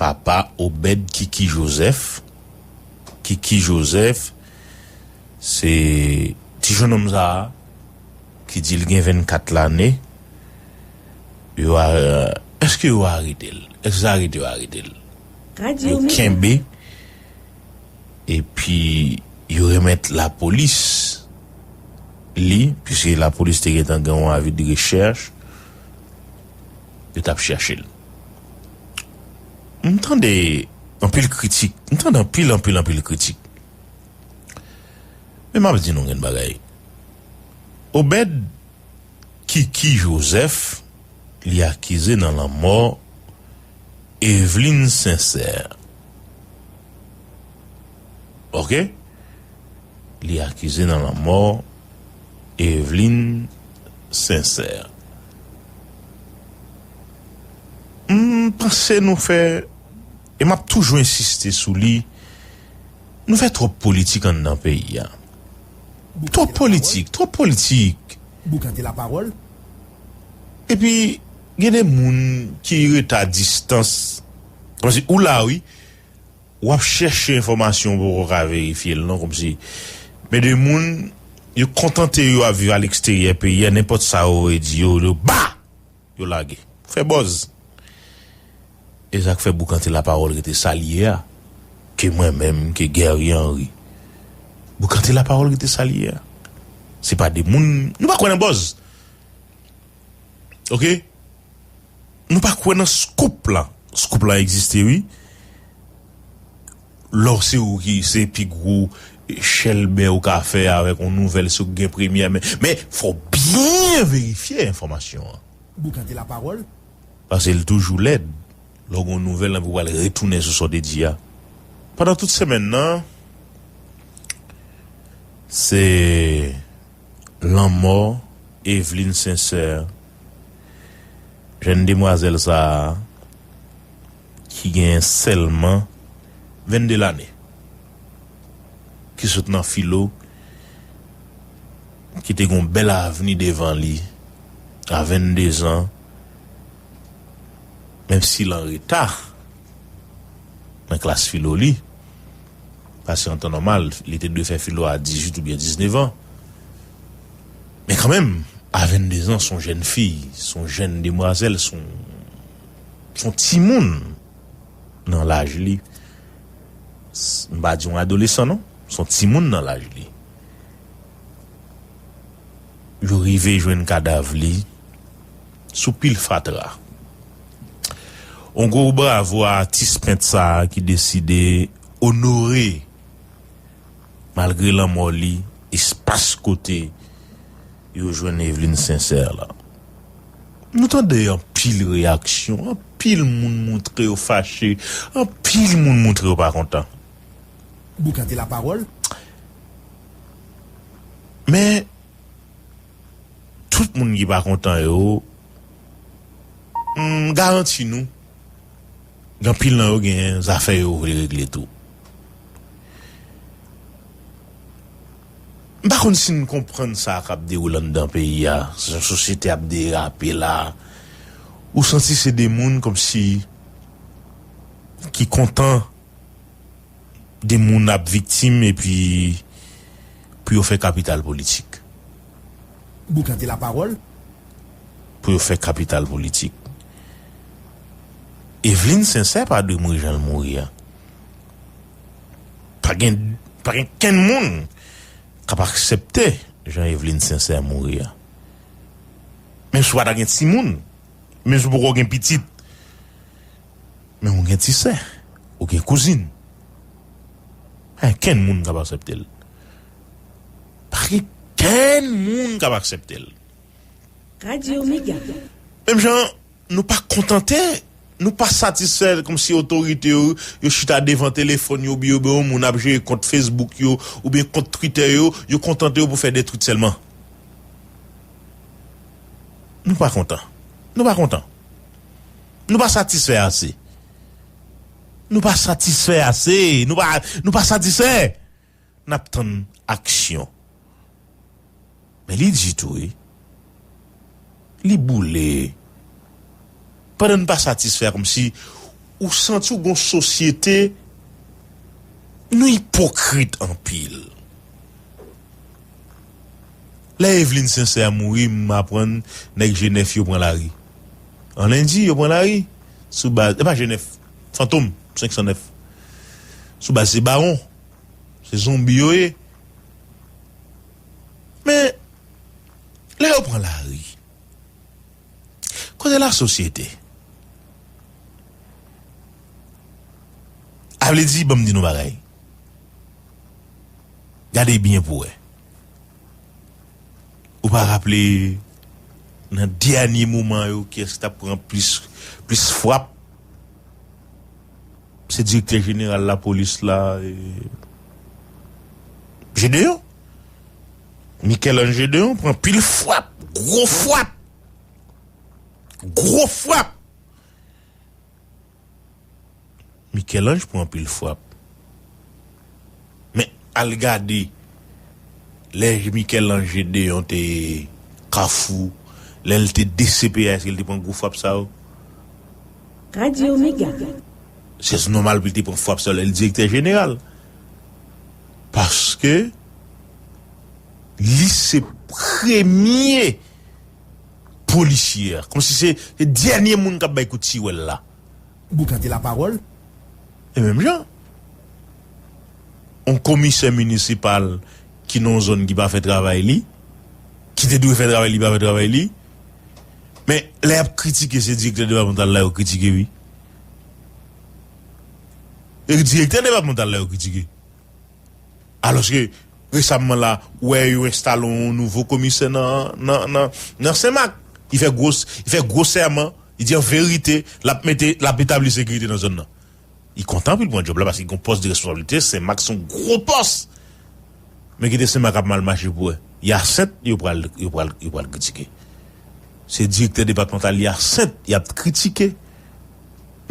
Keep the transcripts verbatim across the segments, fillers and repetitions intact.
papa Obed Kiki Joseph. Kiki Joseph, se ti jennonm sa a ki di l gen vennkat lane. Yo a, èske yo arete l? Èske se arete yo arete l? Yo kenbe, epi yo remèt lapolis li, piske lapolis te gentan gen yon avi de rechèch, yo t ap chèche l. M tande anpil kritik, m tande anpil, anpil, anpil kritik. Men m ap di nou yon bagay. Obed Kiki Joseph, li akize nan lanmò Eveline Sincère. Oke? Li akize nan lanmò Eveline Sincère. M panse nou fè, e m ap toujou ensiste sou li, nou fè twòp politik anndan peyi a. Twòp politik, twòp politik. Boukante lapawòl. Epi, gen de moun ki rete a distans. Kòmsi, ou la, wi. W ap chèche enfòmasyon, ou poko ka verifye l, non, kòmsi. Men de moun, yo kontante yo ap viv aleksteryè peyi a, nenpòt sa yo di yo, yo ba! Yo lage. Fè buzz. E sa k fè Boukante Lapawòl rete sa l ye a. Ke mwen menm, ke Guerrier Henry. Boukante Lapawòl rete sa l ye a. Se pa de moun, nou pa kwè nan buzz. Oke? Nou pa kwè nan scoop la. Scoop la egziste, wi. Lè w se ou ki se pi gwo chèlbè ou ka fè avèk yon nouvèl, se ou ki gen premyè men. Men, fò w byen verifye enfòmasyon an. Boukante lapawòl. Paske l toujou lèd. Lè w gen yon nouvèl, anpi w pral retounen sou sa w te di a. Pandan tout semèn nan, se lanmò Eveline Sincère, jèn demwazèl sa a, ki gen sèlman vennde lane, ki sot nan filo, ki te gen yon bèl avni devan li a vennde zan, menm si l an reta nan klas filo li, paske an tan nòmal, li te dwe fè filo a dizuit oubyen diznèf an. Men kanmenm, a vennde zan, se yon jèn fi, se yon jèn demwazèl, se yon, se yon timoun nan laj li. S-, m pa di yon adolesan, non. Se yon timoun nan laj li. Yo rive jwenn kadav li sou pil fatra. On gwo bravo a atis pent sa a ki deside onore, malgre lanmò li, espas kote yo jwenn Eveline Sincère la. Nou tande anpil reyaksyon, anpil moun montre yo fache, anpil moun montre yo pa kontan. Boukante lapawòl. Men, tout moun ki pa kontan yo, m garanti nou, gen anpil nan yo gen zafè yo vle regle tou. M pa konn si n konprann sa k ap dewoule anndan peyi a, si yon sosyete ap derape la. Ou santi se de moun kòmsi ki kontan de moun ap viktim epi pou yo fè kapital politik. Boukante lapawòl. Pou yo fè kapital politik. Eveline Sincère pa dwe mouri jan l mouri a. Pa gen, pa gen kenn moun k ap aksepte jan Eveline Sincère mouri a. Menm si w pa ta gen timoun, menm si w poko gen pitit, men ou gen ti sè, ou gen kouzin. Pa gen kenn moun k ap aksepte l. Pa gen kenn moun k ap aksepte l. Radyo Mega. Menm jan, nou pa kontante, nou pa satisfè kòmsi otorite yo, yo chita devan telefòn yo, oubyen yo gen yon moun ap jere kont Facebook yo, oubyen kont Twitter yo, yo kontante yo pou fè detwit sèlman. Nou pa kontan. Nou pa kontan. Nou pa satisfè ase. Nou pa satisfè ase. Nou pa, nou pa satisfè. N ap tann aksyon. Men li di tou, wi. Li boule. Pandan n pa satisfè, kòmsi ou santi w gon sosyete, nou ipokrit anpil. Lè Eveline Sincère mouri, m aprann nèg G nèf yo pran lari. An Lendi, yo pran lari. Sou baz, e pa G nèf, Fantom, senk san nèf. Sou baz se bawon, se zonbi yo ye. Men, lè yo pran lari, kote lasosyete? A vle di, ban m di nou bagay. Gade byen pou wè. Ou pa raple nan dènye moman yo, kiyès ki t ap pran plis, plis frap? Se direktè jeneral lapolis la, e, Gédéon. Michel-Ange Gédéon pran pil frap, gwo frap. Gwo frap. Michel-Ange pran anpil frap. Men al gade, lè Michel-Ange Gédéon te Kafou, lè l te D C P A, èske l te pran gwo frap sa yo? Radyo Mega. Se nòmal pou l te pran frap sa yo lè l direktè jeneral. Paske li se premye polisye a. Kòmsi se, se dènye moun k ap bay kout siwèl la. Boukante lapawòl. E menm jan, yon komisè minisipal ki nan yon zòn ki pa fè travay li, ki te dwe fè travay li, pa fè travay li. Men, lè y ap kritike, se direktè depatmantal la yo kritike, wi. E direktè depatmantal la yo kritike. Alòske, resamman la, ou wè yo enstale yon nouvo komisè nan, nan, nan, nan Senmak. Li fè gwo, li fè gwo sèman, li di an verite, l ap mete, l ap etabli sekirite nan zòn nan. Li kontan pou l pran djòb la paske li gen yon pòs de responsablite, Senmak se yon gwo pòs. Men kite Senmak ap mal mache pou wè. Yasent, yo pral, yo pral, yo pral kritike. Se direktè depatmantal Yasent y ap kritike.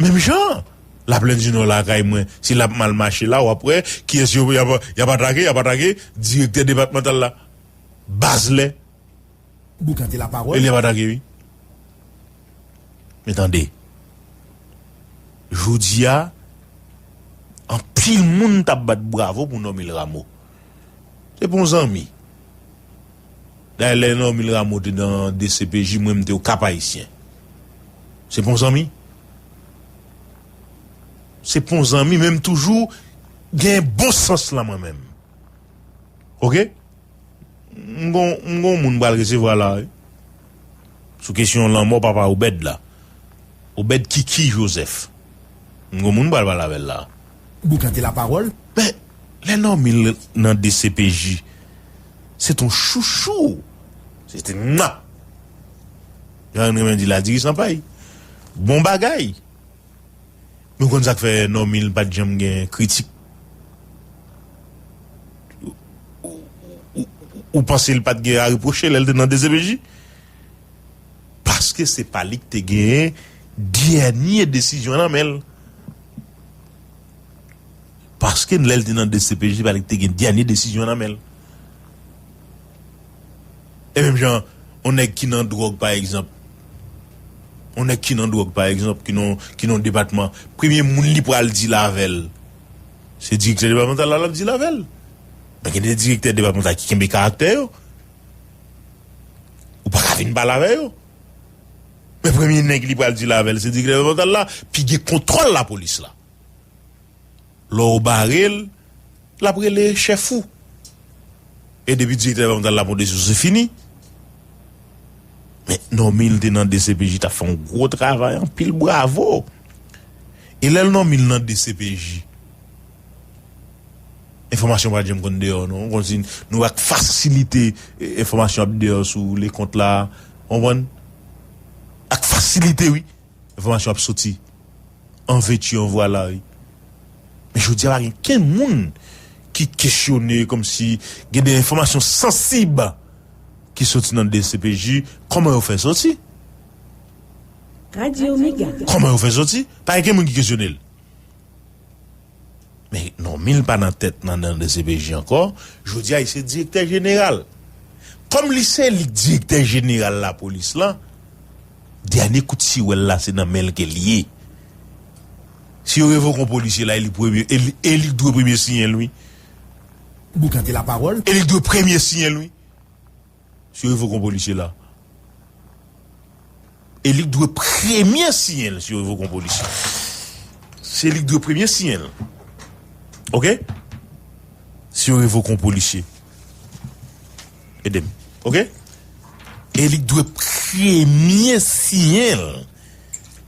Menm jan, Laplèn di Nò lakay mwen, si l ap mal mache la, w ap wè kiyès yo, y ap, y ap atake, y ap atake direktè depatmantal la. Baz lè. Boukante lapawòl. E li ap atake, wi. Men tande, jodi a, anpil moun t ap bat bravo pou Normil Rameau. Se pa yon zanmi. Dayè, lè Normil Rameau te nan D C P J, mwen, m te Okap Ayisyen. Se pa yon zanmi. Se pa yon zanmi, men m toujou gen bon sans lan mwen menm. Oke? M gon, m gon moun m pral resevwa la, wi. Sou kesyon lanmò papa Obed la. Obed Kiki Joseph. M gon moun m pral pale avè l la. Boukante lapawòl. Men, lè Normil nan D C P J, se t on chouchou. Se te mwa. Jan n renmen di la, diri san pay. Bon bagay. Nou konn sa k fè Normil pa t janm gen kritik. Ou, ou, ou, ou panse l pa t gen a repwoche lè l te nan D C P J? Paske se pa li k te genyen dènye desizyon nan men l. Paske lè l te nan D C P J, se pa li k te gen dènye desizyon nan men l. E menm jan, yon nèg ki nan dwòg, pa egzanp. Yon nèg ki nan dwòg, pa egzanp, ki nan, ki nan depatman, premye moun li pral deal avè l, se direktè depatmantal la l ap deal avè l. Men gen de direktè depatmantal ki kenbe karaktè yo. Ou pa ka vin pale avè yo. Men premye nèg li pral deal avè l, se direktè depatmantal la, pi gen kontwòl lapolis la. Lè w bare l, l ap rele chèf ou. E depi direktè depatmantal la pran desizyon, se fini. Men Normil te nan D C P J, t ap fè yon gwo travay, anpil bravo. E lè Normil nan D C P J, enfòmasyon pa t janm konn deyò, non. Konsi nou ak fasilite, e, enfòmasyon ap deyò sou lekont la, w konprann? Ak fasilite, wi. Enfòmasyon ap soti an vèti, an vwala, wi. Men jodi a, pa gen kenn moun ki kesyone kòmsi gen de enfòmasyon sansib ki soti nan D C P J, kòman yo fè soti? Radyo Mega. Kòman yo fè soti? Pa gen kenn moun ki kesyone l. Men Normil pa nan tèt nan, nan D C P J ankò. Jodi a, li se direktè jeneral. Kòm li se li k direktè jeneral lapolis la, dènye kout siwèl la, se nan men l ke l ye. Si yo revoke yon polisye la, e li premye, e li, e li k dwe premye siyen l, wi. Boukante lapawòl. E li k dwe premye siyen l, wi. Si yo revoke yon polisye la, e li k dwe premye siyen l si yo revoke yon polisye. Se li k dwe premye siyen l. Oke? Si yo revoke yon polisye. Ede m. Oke? E li k dwe premye siyen l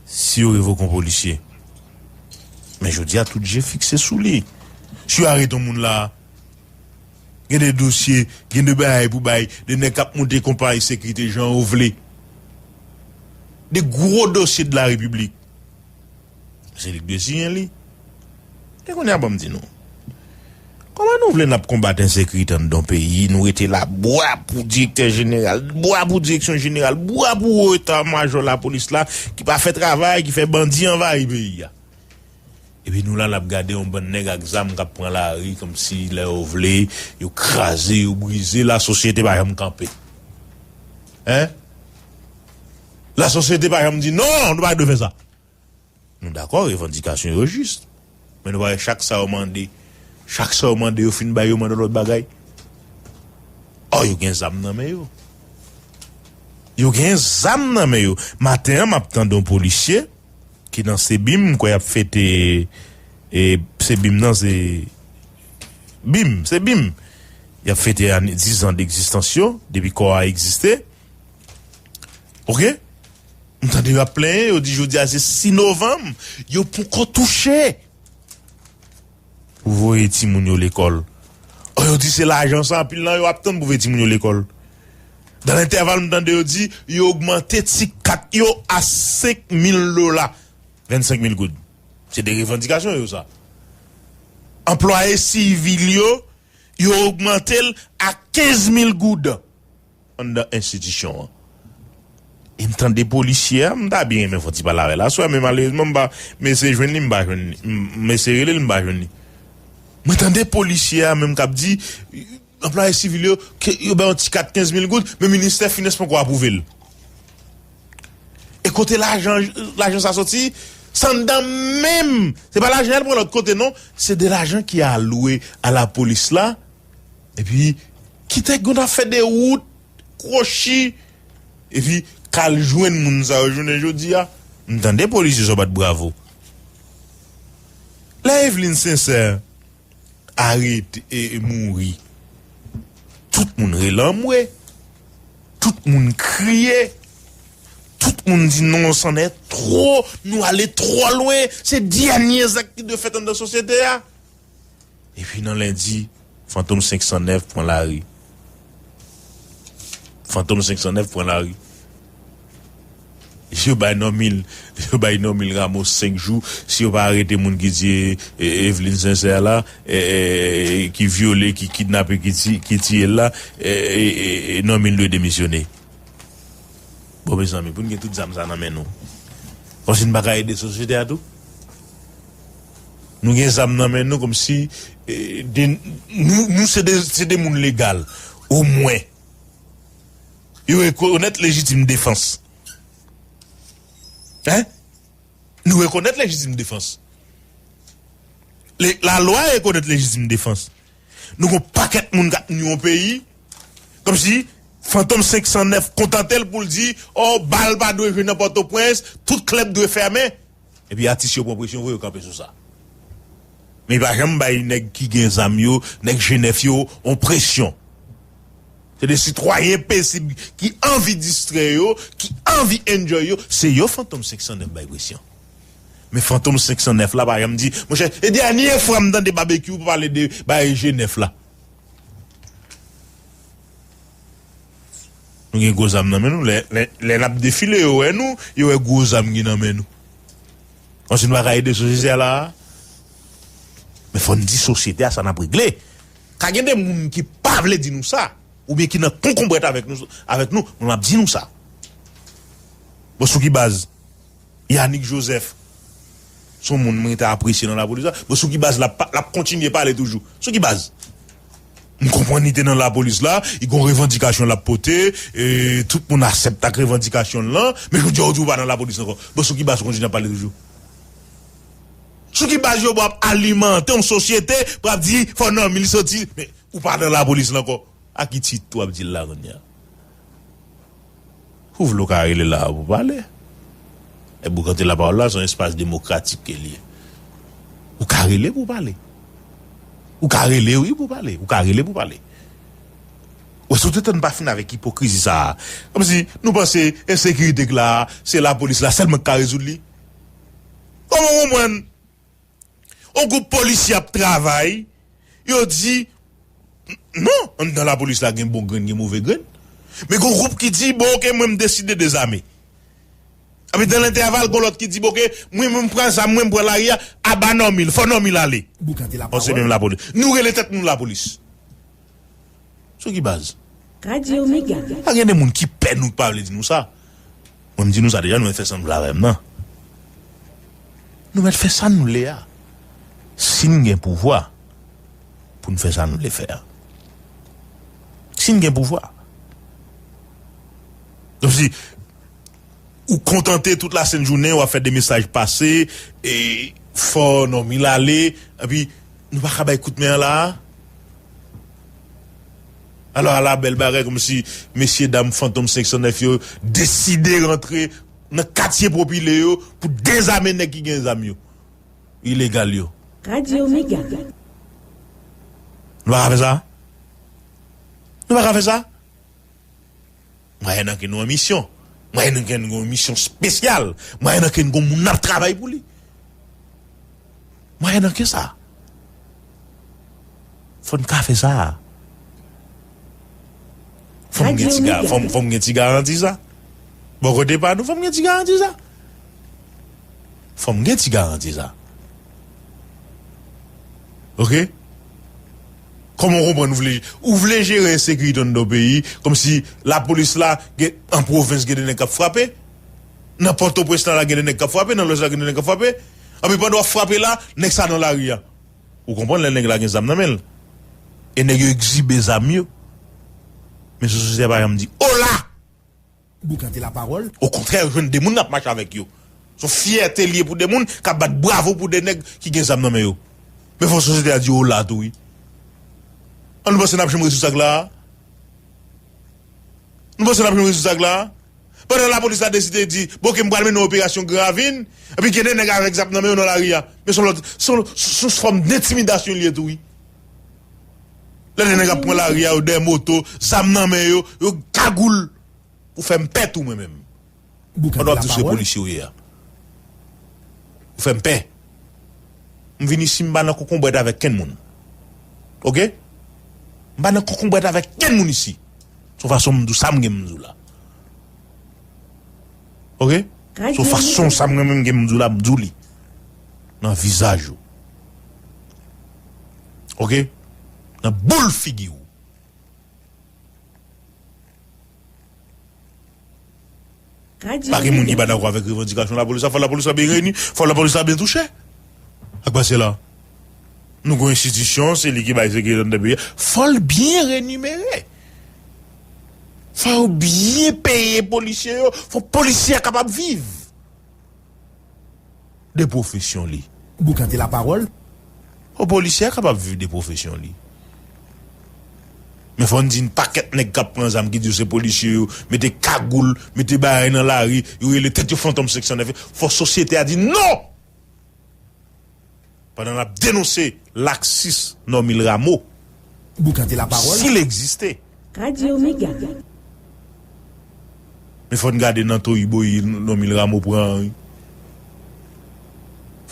si yo revoke yon polisye. Men jodi a, tout je fikse sou li. Si yo arete yon moun la, gen de dosye, gen de bagay pou bay, de nèg k ap monte konpayi sekirite jan yo vle. De gwo dosye de la repiblik. Se li k dwe siyen li. E kounye a, ban m di nou. Kòman nou vle n ap konbat ensekirite anndan yon peyi, nou rete la, bwa pou direktè jeneral, bwa pou direksyon jeneral, bwa pou wo eta majò lapolis la, ki pa fè travay, ki fè bandi anvayi peyi a. Epi nou la, n ap gade yon bann nèg ak zam k ap pran lari, kòmsi lè yo vle, yo kraze, yo brize, lasosyete pa janm kanpe. Hein? Lasosyete pa janm di, "Non, nou pa dwe fè sa." Nou dakò, revandikasyon yo jis. Men nou pa wè chak sa yo mande, chak sa yo mande, yo fin bay, yo mande lòt bagay. Ò, yo gen zam nan men yo. Yo gen zam nan men yo. Maten an, m ap tande yon polisye ki nan Sebim, m kwè y ap fete, e, Sebim nan, se bim, se bim. Y ap fete ane, dizan degzistans yo, depi kò a egziste. Oke? M tande yo ap plenyen, yo di jodi a se sis novanm, yo poko touche pou voye timoun yo lekòl. Ò, yo di se lajan sa, anpil nan yo ap tann pou voye timoun yo lekòl. Dan lentèval, m tande yo di yo ogmante ti kat yo a senk mil dola, vennsenk mil goud. Se de revandikasyon yo sa. Anplwaye sivil yo, yo ogmante l a kenz mil goud anndan enstitisyon an. E m tande polisye a, m ta byen renmen fè yon ti pale avè l aswè, men malerezman, m pa, m eseye jwenn li, m pa jwenn li. M, m eseye rele l, m pa jwenn li. Mwen tande polisye a menm k ap di, anplwaye sivil yo, ke yo bay yon ti kat kenz mil goud, men ministè finans poko apwouve l. E kote lajan, lajan sa soti? Sa anndan menm. Se pa lajan al pran lòt kote, non. Se de lajan ki alwe a lapolis la. Epi, kite konn ap fè de wout, kwochi. Epi, k al jwenn moun sa yo jounen jodi a. M tande polisye sa yo bat bravo. Lè Eveline Sincère arete e, e mouri, tout moun rele anmwe. Tout moun kriye. Tout moun di, "Non, c'en est trop, nou ale twò lwen. Se dènye zak ki dwe fèt anndan sosyete a." Epi nan lendi, Fantom senk san nèf pran lari. Fantom senk san nèf pran lari. Yo bay Normil, yo bay Normil Rameau senk jou. Si yo pa arete moun ki tiye, e, Eveline Sincère la, e, e, e, ki vyole, ki kidnape, ki ti-, ki tiye l la, e, e, e, e, Normil dwe demisyone. Bon, mezanmi, pou n gen tout zam sa nan men nou, kòmsi n pa ka ede sosyete a tou? Nou gen zam nan men nou, kòmsi, e, de, nou, nou se de, se de moun legal, omwen. Yo rekonèt lejitim defans. Hein? Nou rekonèt lejitim defans. Le, lalwa rekonèt lejitim defans. Nou gon pakèt moun k ap nwi yon peyi, kòmsi Fantom senk san nèf kontante l pou l di, "Ò, bal pa dwe jwe nan Pòtoprens, tout klèb dwe fèmen." Epi atis yo pran presyon, voye yo kanpe sou sa. Men pa janm bay nèg ki gen zam yo, nèg G nèf yo, on presyon. Se de sitwayen pezib ki anvi distrè yo, ki anvi enjoy yo, se yo Fantom senk san nèf bay presyon. Men Fantom senk san nèf la pa janm di, monchè, e dènye fwa m tande Babekyou pale de bay G nèf la. Nou gen gwo zam nan men nou. Lè, lè, lè n ap defile, yo wè nou, yo wè gwo zam ki nan men nou. Kòmsi nou pa ka ede sosyete a la a. Men fò n di sosyete a sa n ap regle. Ka gen de moun ki pa vle di nou sa, oubyen ki nan konkonbrèt avèk nou, avèk nou, men m ap di nou sa. Bon, sou ki baz? Yanick Joseph, se yon moun mwen te apresye nan lapolis la. Bon, sou ki baz l ap pa-, l ap kontinye pale toujou? Sou ki baz? M konprann li te nan lapolis la, li gon revandikasyon l ap pote, e tout moun aksepte ak revandikasyon l lan, men jodi a ou di ou pa nan lapolis ankò. Bon, sou ki baz ou kontinye ap pale toujou? Sou ki baz yo ap alimante yon sosyete pou ap di fò Normil soti? Men, ou pa nan lapolis la ankò. A ki tit w ap di l la kounye a? Ou vle w ka rele la pou pale. E Boukante Lapawòl la, se yon espas demokratik ke l ye. Ou ka rele pou pale. Ou ka rele, wi, pou pale. Ou ka rele pou pale. Ou si w te tann pa fin avèk ipokrizi sa a. Kòmsi nou panse ensekirite k la, se lapolis la sèlman k ka rezoud li. Kòman w konprann? Yon gwoup polisye ap travay, yo di, non, anndan lapolis la gen bon grenn, gen move grenn. Men gen yon gwoup ki di, bon, oke, mwen, m deside dezame. Epi, nan lentèval, gen lòt ki di, bon, oke, mwen, mwen, m pran zam mwen, m pran lari a, aba Normil, fò Normil ale. Bon, se menm lapolis. Nou rele tèt nou lapolis. Sou ki baz? Radio Mega. Pa gen de moun ki pè nou, ki pa vle di nou sa. Mwen, m di nou sa deja, nou mèt fè sa nou vle avè m nan. Nou mèt fè sa nou vle a. Si n gen pouvwa pou n fè sa nou vle fè a. Si n gen pouvwa. Kòmsi ou kontante tout lasent jounen, w ap fè de mesaj pase, e fò Normil ale, epi nou pa ka bay kout men an la a? Alò, ala bèl bagay, kòmsi mesye dam Fantom senk san nèf yo deside rantre nan katye popilè yo pou dezame nèg ki gen zam yo ilegal yo. Radio Mega. Nou pa ka fè sa? Nou pa ka fè sa? Mwayennan ke nou an misyon. Mwayennan ke nou an misyon espesyal. Mwayennan ke nou gon moun n ap travay pou li. Mwayennan ke sa. Fò n ka fè sa. Fò m gen ti ga-, fò m, fò m gen ti garanti sa. Bò kote pa nou, fò m gen ti garanti sa. Fò m gen ti garanti sa. Oke? Kòman w konprann ou vle, ou vle jere ensekirite anndan yon peyi, kòmsi lapolis la, gen, an pwovens, gen de nèg k ap frape? Nan Pòtoprens la, la gen de nèg k ap frape, nan Lwès la, gen de nèg k ap frape? Anpi pandan w ap frape la, nèg sa nan lari a. Ou konprann lè nèg la gen zam nan men l. E nèg yo egzibe zam yo. Men sosyete a pa janm di, ola! Boukante Lapawòl. Okontrè, yo jwenn de moun n ap mache avèk yo. Se yon fyète l ye pou de moun k ap bat bravo pou de nèg ki gen zam nan men yo. Men fò sosyete a di ola tou, wi. An nou panse n ap janm rezoud sa k la a? Nou panse n ap janm rezoud sa k la a? Pandan lapolis la deside di, bon, oke, m pral mennen yon operasyon Gran Ravin, epi gen de nèg avèk zam nan men yo nan lari a. Men se yon lòt, se yon, se yon fòm dentimidasyon l ye tou, wi. Lè de nèg ap pran lari a, yo dèyè moto, zam nan men yo, yo kagoul. Ou fè m pè tou, mwen menm. Pandan w ap di w se polisye w ye a. Ou fè m pè. M vin isi, m pa nan kokonbrèt avèk kenn moun. Oke? M pa nan kokonbrèt avèk kenn moun isi. Se yon fason m di w sa m gen m di w la. Oke? Se yon fason sa m gen m gen m di w la, m di w li. Nan vizaj ou. Oke? Nan boul figi w. Pa gen moun ki pa dakò avèk revandikasyon lapolis la. Fò lapolis la byen reyini, fò lapolis la byen touche. Ak pase la, nou gen yon enstitisyon, se li ki bay sekirite anndan peyi a. Fò l byen renimere. Fò yo byen peye polisye yo. Fò polisye a kapab viv de pwofesyon li. Boukante Lapawòl. O polisye a kapab viv de pwofesyon li. Men fò n di n pakèt nèg k ap pran zam ki di yo se polisye yo, mete kagoul, mete bagay nan lari, yo rele tèt yo Fantom senk san nèf. Fò sosyete a di non! Pandan n ap denonse laksis Normil Rameau, Boukante Lapawòl. Si l egziste. Radio Mega. Men fò n gade nan toyiboyi Normil Rameau pran an, wi.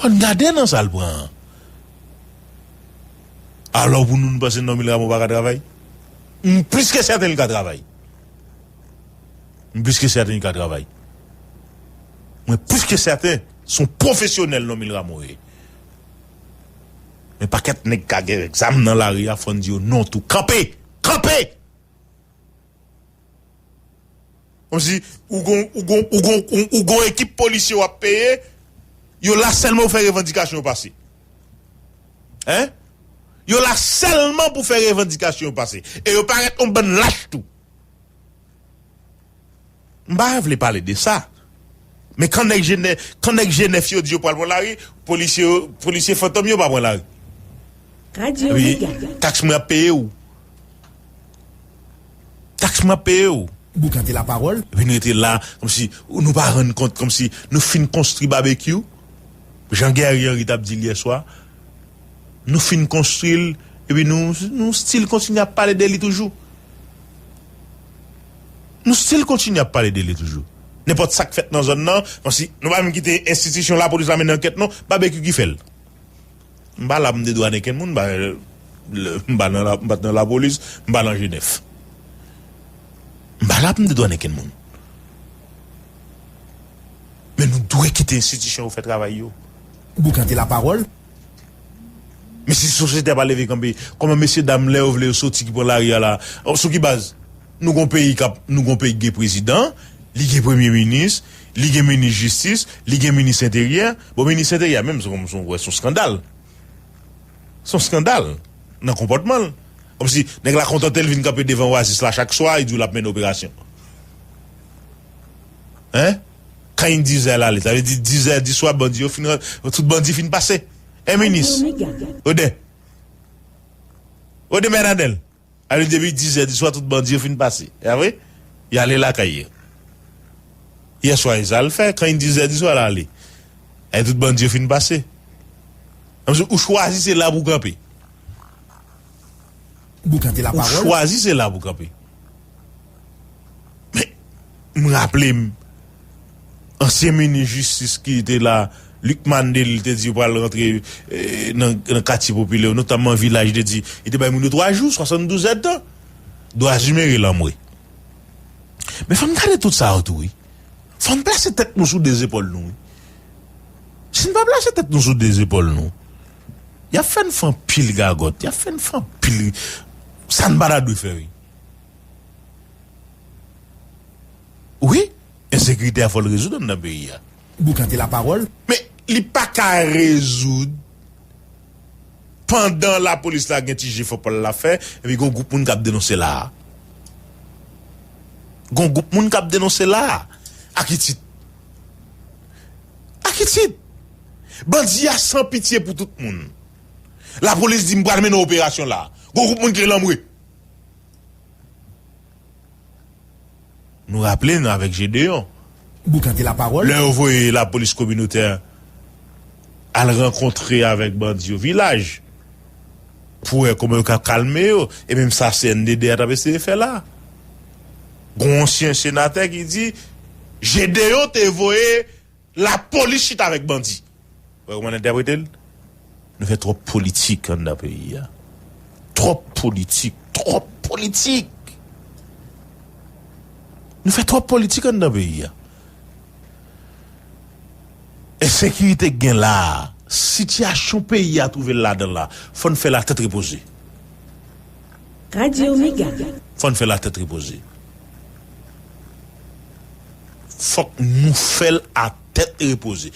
Fò n gade nan sa l pran an. Alò pou nou, nou panse Normil Rameau pa ka travay? M plis ke sèten li ka travay. M plis ke sèten li ka travay. Mwen plis ke sèten, se yon pwofesyonèl Normil Rameau ye. Men pakèt nèg k ap gen zam nan lari a, fò n di yo non tou. Kanpe! Kanpe! Kòmsi ou gon, ou gon, ou gon, ou, ou gon ekip polisye w ap peye, yo la sèlman pou fè revandikasyon yo pase. Hein? Yo la sèlman pou fè revandikasyon yo pase. E yo parèt yon bann lach tou. M pa vle pale de sa. Men kan nèg Jenè-, kan nèg Jenèf yo di yo pral pran lari, Polisye, polisye fantom yo pa pran lari. Radyo Epi, Mega. Taks mwen ap peye w. Taks mwen ap peye w. Boukante lapawòl. Epi nou rete la, kòmsi nou pa rann kont, kòmsi nou fin konstwi babekyou. Jan Guerrier Henry t ap di l yè swa. Nou fin konstwi l, epi nou, nou still kontinye ap pale de li toujou. Nou still kontinye ap pale de li toujou. Nenpòt sa k fèt nan zòn nan, kòmsi nou pa menm kite enstitisyon lapolis la mennen ankèt non, babekyou ki fè l. M pa la pou m dedwanen kenn moun, m pa, m pa nan la, m pa nan lapolis, m pa nan G nèf. M pa la pou m dedwanen kenn moun. Men nou dwe kite enstitisyon yo fè travay yo. Boukante lapawòl. Men si sosyete a pa leve kanpe, kòman mesye dam lè yo vle yo soti ki pran lari a la? Sou ki baz? Nou gon peyi k ap, nou gon peyi ki gen prezidan, li gen premye minis, li gen minis jistis, li gen minis enteryè. Bon, minis enteryè menm, se yon, se yon, se yon skandal. Se yon skandal nan konpòtman l. Kòmsi nèg la kontante l vin kanpe devan Oasis la chak swa, li di w l ap mennen operasyon. Hein? Kan li di zè l ale, sa vle di dizè di swa, bandi yo fin, tout bandi fin pase. Hein, minis? Odè. Odè Bernadel. Ale depi dizè di swa, tout bandi yo fin pase. E apre, y ale lakay yo. Yè swa, e sa l fè. Kan li dizè di swa, l ale. E tout bandi yo fin pase. Kòmsi ou chwazi se la pou w kanpe. Boukante lapawòl. Ou chwazi se la pou w kanpe. Men, m raple m, ansyen minis jistis ki te la, Luc Mandel, te di yo pral rantre, eh, nan, nan katye popilè yo, notamman vilaj, te di, li te bay moun yo twa jou, swasanndouz èdtan. Dwa imen relanmwe. Men fò n gade tout sa yo tou, wi. Fò n plase tèt nou sou de zepòl nou, wi. Si n pa plase tèt nou sou de zepòl nou, y ap fè n fè anpil gagòt, y ap fè n fè anpil sa n pa ta dwe fè, wi. Wi, ensekirite a fò l rezoud anndan peyi a. Boukante lapawòl. Men, li pa ka rezoud pandan lapolis la gen ti jefò pa l l ap fè, epi gon gwoup moun k ap denonse la a. Gon gwoup moun k ap denonse la a. A ki tit? A ki tit? Bandi a san pitye pou tout moun. Lapolis di, "M pral mennen operasyon la." Gon gwoup moun ki lanmwe. Nou raple n avèk Jedeyon. Boukante lapawòl. Lè yo voye lapolis kominotè al rankontre avèk bandi yo vilaj pou wè kòman yo ka kalme yo. E menm sa C N D D a t ap eseye fè la. Gon ansyen senatè ki di, Jedeyon te voye lapolis chita avèk bandi. Wè kòman n entèprete l? Nou fè twòp politik anndan peyi a. Twòp politik, twòp politik. Nou fè twòp politik anndan peyi a. Ensekirite k gen la a, sitiyasyon peyi a twouve l ladan l la, fò n fè l a tèt repoze. Radyo Mega. Fò n fè l a tèt repoze. Fòk nou fè l a tèt repoze.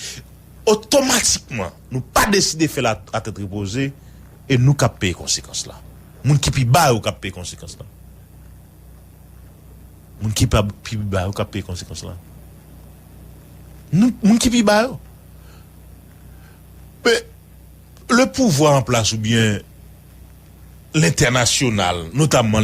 Otomatikman, nou pa deside fè l a, a tèt repoze, e nou k ap peye konsekans la. Moun ki pi ba yo k ap peye konsekans la. Moun ki pa, pi ba yo k ap peye konsekans la. Nou, moun ki pi ba yo. Men, le pouvwa an plas oubyen lentènasyonal, notamman lè